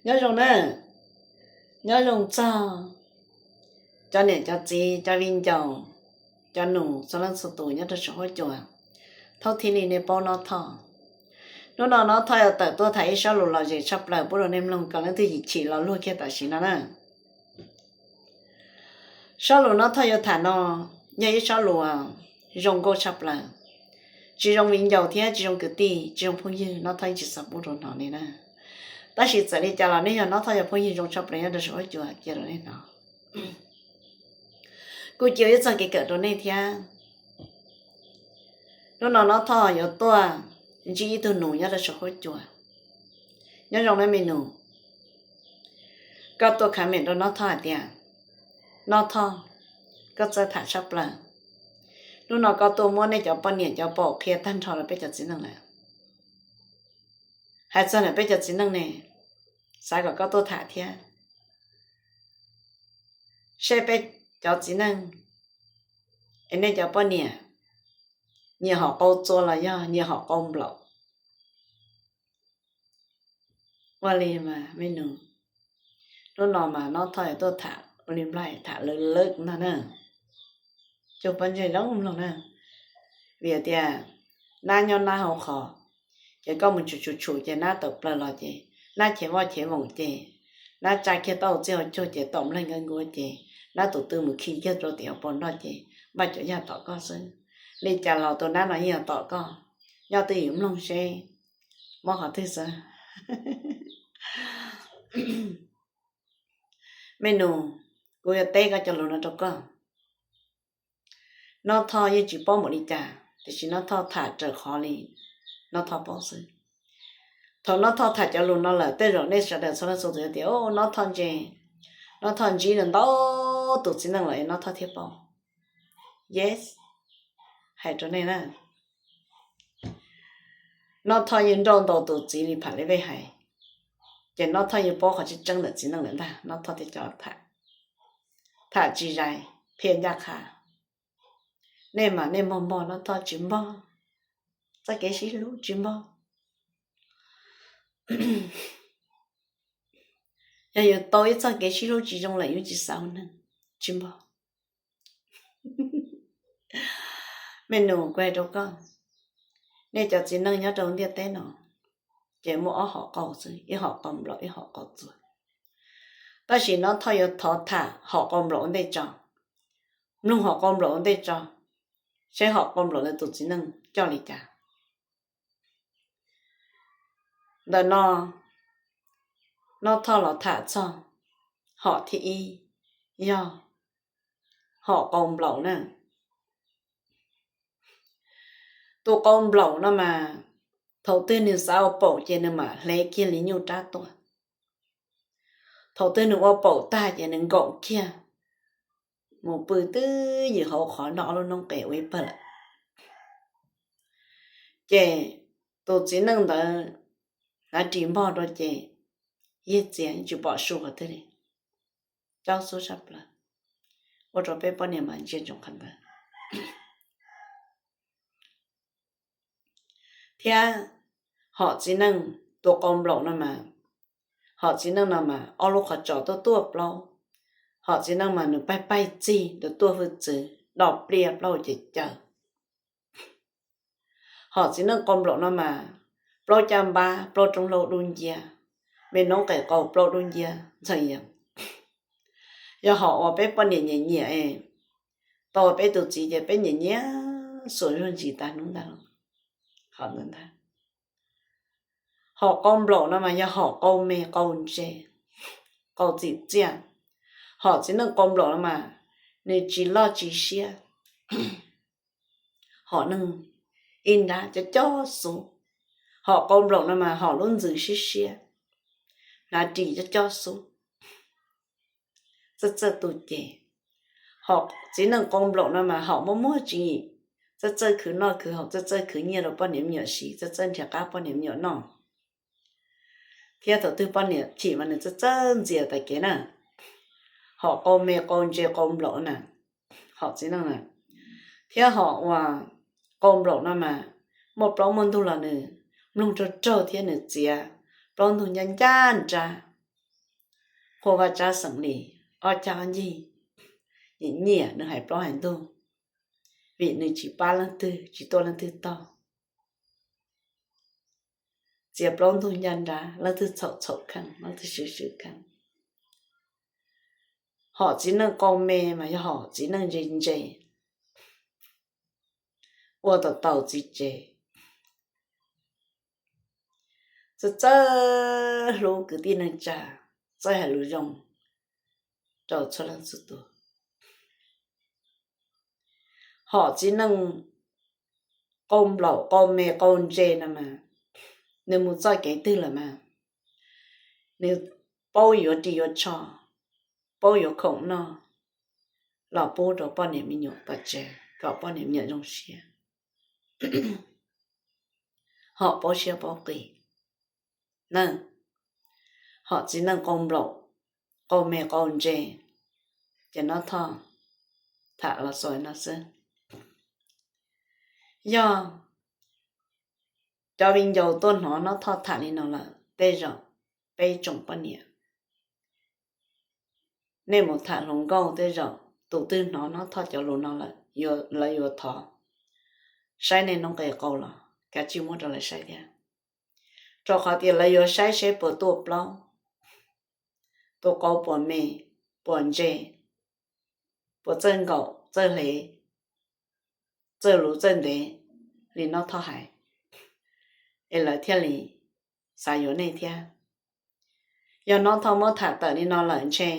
Nyob zoo na, nyob zoo txog cov niam cov txiv, cov viv ncaus, cov nus txhua leej txhua tus nyob rau saum huab cua. Thauj thib li nej paub Nob Thoj. Hnub no Nob Thoj yuav tawm tuaj tham ib sob lus lom zem tshaj plaws pub rau nej mloog kom leej twg chim chim los luag kiag tam sim no na. Sob lus Nob Thoj yuav tham no yog ib sob lus zoo nkauj tshaj plaws. Tsis zoo viv ncaus thiab tsis zoo kwv tij, tsis zoo phooj ywg, Nob Thoj yeej tsis xav pub rau hnov li na. Tab sis txawm li cas los nej yog Nob Thoj cov phooj ywg zoo tshaj plaws nyob rau saum huab cua cia rau nej hnov. Kuj cia ib txoj kev kawm rau nej thiab. Hnub no Nob Thoj yuav tuaj ntsib ib tug nus nyob rau saum huab cua. Nyob zoo na me nus, koj tuaj comment rau Nob Thoj hais tias, Nob Thoj, koj txawj tham tshaj plaws. Hnub no koj tuaj muab nej cov poj niam cov paum qhia tag nrho rau peb cov txiv neej lawm. Hais txog ntawm peb cov txiv neej ne, xav kom koj tuaj tham thiab, seb peb cov txiv neej es nej cov poj niam nyias hom qau txua los yog nyias hom qau nplaum. Ua li mas me nus, hnub no mas Nob Thoj yuav tuaj tham ua li Nplog tham lawv lawv ntag na. Coj pab ntsej zoo mloog na, vim tias nab nyob nab hauv qhov, ces koj mus tshum tshum tshum ces nab tawm plaws los ces nab chev voj chev voom ces nab tsa kiag taub hau txij hauv cuag ces tom nplaig nkawd nkuav ces nab tus tw mus khi kiag rau tim hauv paus nroj ces npaj cov yaj tom koj xwb. Li cas los tus nab no yeej yuav tom koj, nyob twj ywm mloog seb mob qhov twg xwb. Me nus, kuv yuav teb koj cov lus no rau koj. Nob Thoj yeej tsis paub npaum li cas, tiam sis Nob Thoj tham raws qhov li Nob Thoj paub xwb. Thaum Nob Thoj tham cov lus no lawm tej zaum nej sawv daws txhua leej txhua tus tias, Nob Thoj ntse, Nob Thoj ntsib ntau tus txiv neej lawm es Nob Thoj thiaj paub. Yes, hais rau nej na, Nob Thoj yeej nrauj ntau tus txiv li Pham Lej Vej hais, ces Nob Thoj yeej paub qhov tseeb tseeb ntawm txiv neej lawm ntag, Nob Thoj thiaj coj tham. Tham tsis zais, phiaj ncaj qha. Nej mas nej npog npog, Nob Thoj tsis npog. Txoj kev sib hlub tsis npog. Yog yus tau ib txoj kev sib hlub tsis zoo lawm yus tsis xav ua neeg, tsis npog. Me nus, kuv hais rau koj, nej cov txiv neej nyob rau ntiaj teb no ces muaj ob hom qau xwb, ib hom qau nplaum ib hom qau txua. Tab sis Nob Thoj yuav thov tham hom qau nplaum ua ntej tso, mloog hom qau nplaum ua ntej tso, seb hom qau nplaum ntawd tus txiv neej coj li cas. Ntawm no Nob Thoj los tham txog hom thib ib, yog hom qau nplaum na. Tus qau nplaum no mas thaum twg nws xav ua paum ces nws mam hle kiag li nyuj rab tuaj. Thaum twg nws ua paum tag ces nws nkaum kiag mus pw twj ywm hauv qhov nrog ob lub noob qes ua ib pawg lawm. Ces tus txiv neej ntawd hnav ris npog rau ces yawg txias yeej tsis pom su qhov twg li. Caub xub tshaj plaws, ua rau peb poj niam mas ntsia ntsoov qhov ntawd. Thiab hom txiv neej tus qau nplaum no mas, hom txiv neej no mas ob lub qhov tsos tuaj tuaj plaub. Hom txiv neej mas nws paig paig txig nws tuaj hwj txwv, do pliaj plaub hau ces caws. Hom txiv neej qau nplaum no mas plaub caj npab plaub roob hlau dub nciab, me noob qes qau plaub dub nciab ntxhee yees. Yog hom uas peb poj niam nyiam nyiam, tau peb tus txiv ces peb nyiam nyiam xuas zuag ntsis tas hnub ntag los. Hom ntawd ntag. Hom qau nplaum no mas yog hom qau me qau ntse, qau txim txiaj. Hom txiv neej qau nplaum no mas nws tsis loj tsis siab, hom neeg ib nrab cov coj xub. Hom qau nplaum no mas hom lub ntxws siab siab, hnav ris coj coj xub, txawj txawj tu ces. Hom txiv neej qau nplaum no mas hom muaj muaj tswv yim, txawj txawj khwv noj khwv haus, txawj txawj khwv nyiaj rau poj niam me nyuam siv, txawj txawj nrhiav qab poj niam me nyuam noj. Thiab thaum twg poj niam chim mas nws txawj txawj ntxias tas kev na. Hom qau me qau ntse qau nplaum na, hom txiv neej na. Thiab hom uas qau nplaum no mas muaj plaub muaj ntug los nws mloog raug raug thiab nws txiav plaub ntug ncaj ncaj nrab. Qhua Vaj Tsab xeem Lis ob cag ob ncig, nyiam nyiam nws hais plaub hais ntug, vim nws tsis pab leej twg, tsis tuaj leej twg taug. Txiav plaub ntug ncaj nrad, leej twg txhaum txhaum kheej, leej twg swm swm kheej. Hom txiv neej qau me mas yog hom txiv neej ntse ntse, ua tau tau txiv tsev, txawj txawj hlub kwv tij neej tsa, txawj hais lus zoo rau txhua leej txhua tus. Hom txiv neej qau nplaum qau me qau ntse no mas, nws mus txoj kev twg lawm mas, nws paub yuav ris yuav tsho, paub yuav khoom noj los pub rau poj niam me nyuam tom tsev kom poj niam me nyuam zoo siab. Hom paub siab paub qis na, hom txiv neej qau nplaum qau me qau ntse, ces Nob Thoj tham los xaus no xwb. Yog cov viv ncaus tuaj hnov Nob Thoj tham li no lawm, tej zaum peb tsoom poj niam nej mus tham hluas nkauj, tej zaum tus twg hnov Nob Thoj cov lus no lawm, lawv yuav thov saib nej noob qes qau los kav tsij muab rau lawv saib thiab, rau qhov tias lawv yuav saib seb puas tuaj plaub, tus qau puas me, puas ntse, puas txawj nkaum txawj hle, txawj luv txawj ntev li Nob Thoj hais, es lawv thiaj li xav yuav nej thiab. Yog Nob Thoj muab tham tawm li no lawm ntshe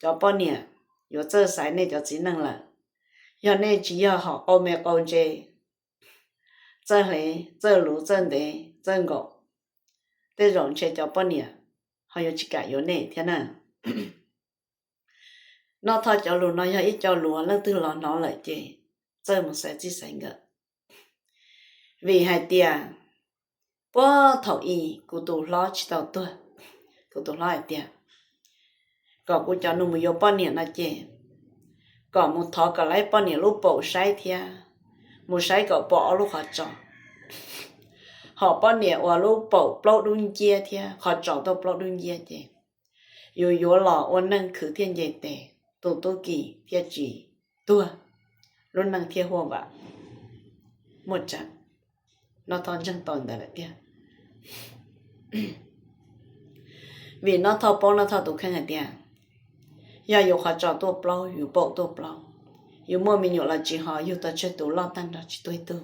cov poj niam yuav txawj xaiv nej cov txiv neej lawm. Yog nej tsis yog hom qau me qau ntse, txawj hle, txawj luv txawj ntev txawj nkaum, tej zaum ntshe cov poj niam ho yuav tsis kam yuav nej thiab na. Nob Thoj cov lus no yog ib co lus leej twg los hnov lawm ces txawj mus xaiv txij xaiv nkawm. Vim hais tias puag thaum ub kuv tus hlob tsis tau tuag, kuv tus hlob hais tias kom kuv cov nus mus yuav poj niam no ces kom mus thov kom lawv poj niam lub paum saib thiab, mus saib kom pom ob lub qhov tsos, hom poj niam uas lub paum plaub dub nciab thiab qhov tsos tuaj plaub dub nciab ces yus yuav los ua neej khwv thiaj nce tes, tus tub ki thiaj tsis tuag, lub neej thiaj huaj vam. Muaj tseeb, Nob Thoj ntseeg tau ntawd lawm tiag. Vim Nob Thoj paub Nob Thoj tus kheej hais tias yog yus qhov tsos tuaj plaub, yus paum tuaj plaub, yus muaj me nyuam los tsis ho yug tau tsawg tus loj tag nrho tsis tuag ib tug,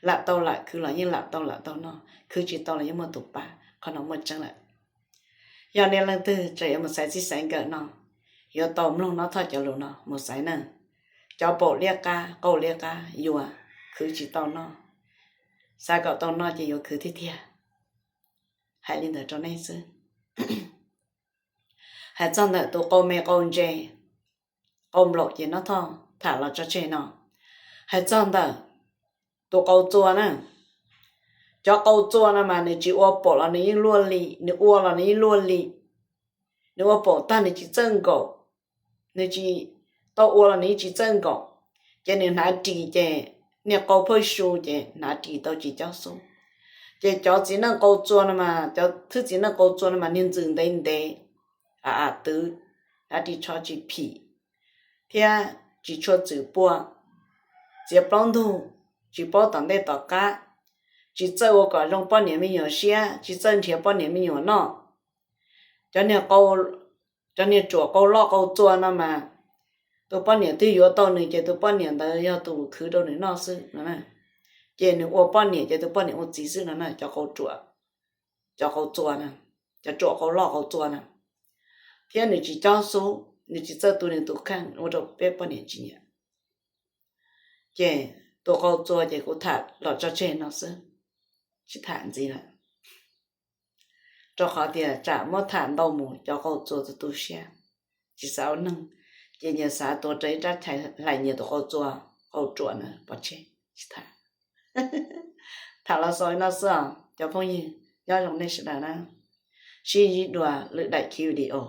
lam tau lam khwv los yeej lam tau lam tau noj, khwv tsis tau los yeej muaj tus pab, qhov no muaj tseeb lawm. Yog nej leej twg tseem yuav mus xaiv txij xaiv nkawm no, yuav tau mloog Nob Thoj cov lus no mus xaiv na. Cov paum liab qab, qau liab qab, yuav khwv tsis tau noj, xav kom tau noj ces yuav khwv tiag tiag. Hais li ntawd rau nej xwb. Hais txog ntawm tus qau me qau ntse, qau nplaum ces Nob Thoj tham los tso tseg no. Hais txog ntawm tus qau txua na, cov qau txua no mas nws tsis ua paum los nws yeej luaj li, nws ua los nws yeej luaj li. Nws ua paum tag nws tsis txawj nkaum, nws tsis tau ua los nws yeej tsis txawj nkaum, ces nws hnav ris ces niag qau phawj su ces hnav ris tau tsis cob xub. Ces cov txiv neej qau txua no mas, cov thwj txiv neej qau txua no mas niag ntxwm ntev ntev, a a twv, hnav ris tsho tsis phim thiab tsis tshua txwm pua, txiav plaub ntug, tsis paub tom ntej tom qab, tsis txawj ua kom zoo poj niam me nyuam siab, tsis txawj nrhiav poj niam me nyuam noj. Cov niag, cov niag ruam qau loj qau txua no mas tus poj niam twg yuav tau nws ces tus poj niam ntawd yog tus khwv rau nws noj xwb no na. Ces nws ua poj niam ces tus poj niam ua txiv xwb no na, cov qau ruam, cov qau txua na, cov ruam qau loj qau txua na. Thiab nws tsis cob xub, nws tsis txawj tu nws tus kheej ua rau peb poj niam tsis nyiam. Ces tus qau txua ces kuv tham los tso tseg no xwb, tsis tham ntxiv lawm, rau qhov tias tsam muab tham ntau mus cov qau txua tu tu siab, tsis xav ua neeg, ces nyias xav tuav rawv ib rab chais hlais nyias tus qau txua, qau ruam na pov tseg, tsis tham. Tham los xaus li no xwb os cov phooj ywg, nyob zoo nej sawv daws na. Sib ntsib dua lwm daim video.